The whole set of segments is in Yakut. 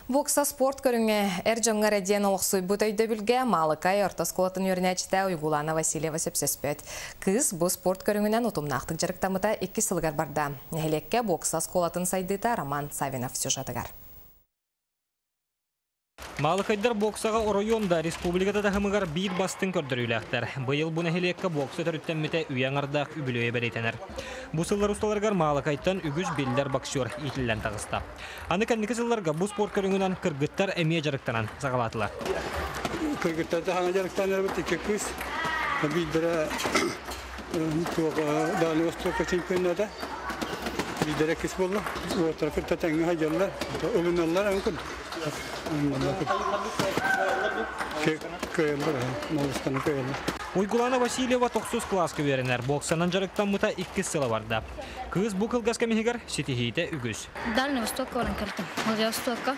Бокса спорт көрүҥэ эр дьоҥҥо эрэ диэн олохсуйбут өйдөбүлгэ Маалыкай орто оскуолатын үөрэнээччитэ Уйгулаана Васильева сөпсөспөт. Кыыс бу спорт көрүҥүнэн утумнаахтык дьарыктаммыта иккис сылыгар барда. Нэһилиэккэ бокса оскуолатын сайдыыта Роман Савинов сюжетыгар. Маалыкайдар боксаҕа оройуон да, республика да таһымыгар биир бастыҥ көрдөрүүлээхтэр. Быйыл бу нэһилиэккэ бокса төрүттэммитэ үйэ аҥардаах үбүлүөйэ бэлиэтэнэр. Бу сыллар усталарыгар Маалыкайтан үгүс биллэр боксер иитиллэн таҕыста. Аны кэнники сылларга бу спорт көрүҥүнэн кыргыттар эмиэ дьарыктанан саҕалаатылар. Кыргыттар да дьарыктанарбыт икки кыыс. Биирдэрэ туох Дальний Востокка чемпионата. Биирдэрэ кыс буолла. Уолаттар кытта тэҥҥэ сылдьаллар. Ылыналлар аны Кыайаллар, моллустаны кыайаллар. Уйгулана Васильева тохсус кылааска үөрэнэр, боксанан дьарыктаммыта иккис сыла барда. Кыыс бу кылгас кэм иһигэр ситиһиитэ үгүс. Дальний Востокка баран кэлтим. Владивостокка.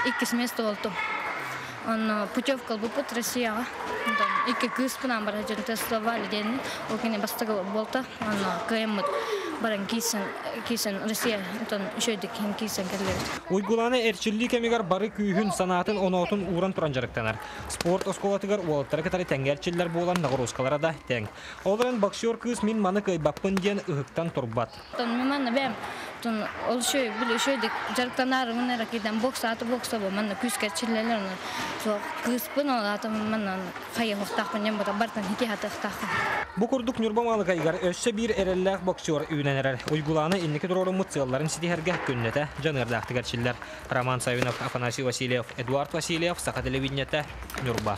Иккис место болтум. Он путевка ылбыппыт Россияҕа. Икки кыыспынаан бара сылдьан тестовали диэн ол кини бастакы буолта. Онно кыайаммыт баран киирсэн киирсэн Россия онтон үчүгэйдик киирсэн кэллибит. Уйгулаана эрчиллии кэмигэр бары күүһүн, санаатын, оноотун ууран туран дьарыктанар. Спорт оскуолатыгар уолаттары кытары тэҥҥэ эрчиллэр буолан ноҕуруускалара да тэҥ. Ол эрэн боксер кыыс мин маны кыайбаппын диэн ыһыктан турбат. Оттон манна бэйэм оттон ол үчүгэй били үчүгэйдик дьарыктанаарыбын эрэ киирдэн бокса аты бокса бу манна күүскэ эрчиллэллэр онон суох кыыспын ол аата манна хайыһыахтаахпын диэн бартан хитиһатыахтаахпын. Бу курдук Ньурба Маалыкайыгар өссө биир эрэллээх боксер үүнэн эрэр. Уйгулаана инники туруоруммут сыалларын ситиһэргэ күннэтэ дьаныардаахтык эрчиллэр. Роман Савинов, Афанасий Васильев, Эдуард Васильев, Саха телевидениетэ, Ньурба.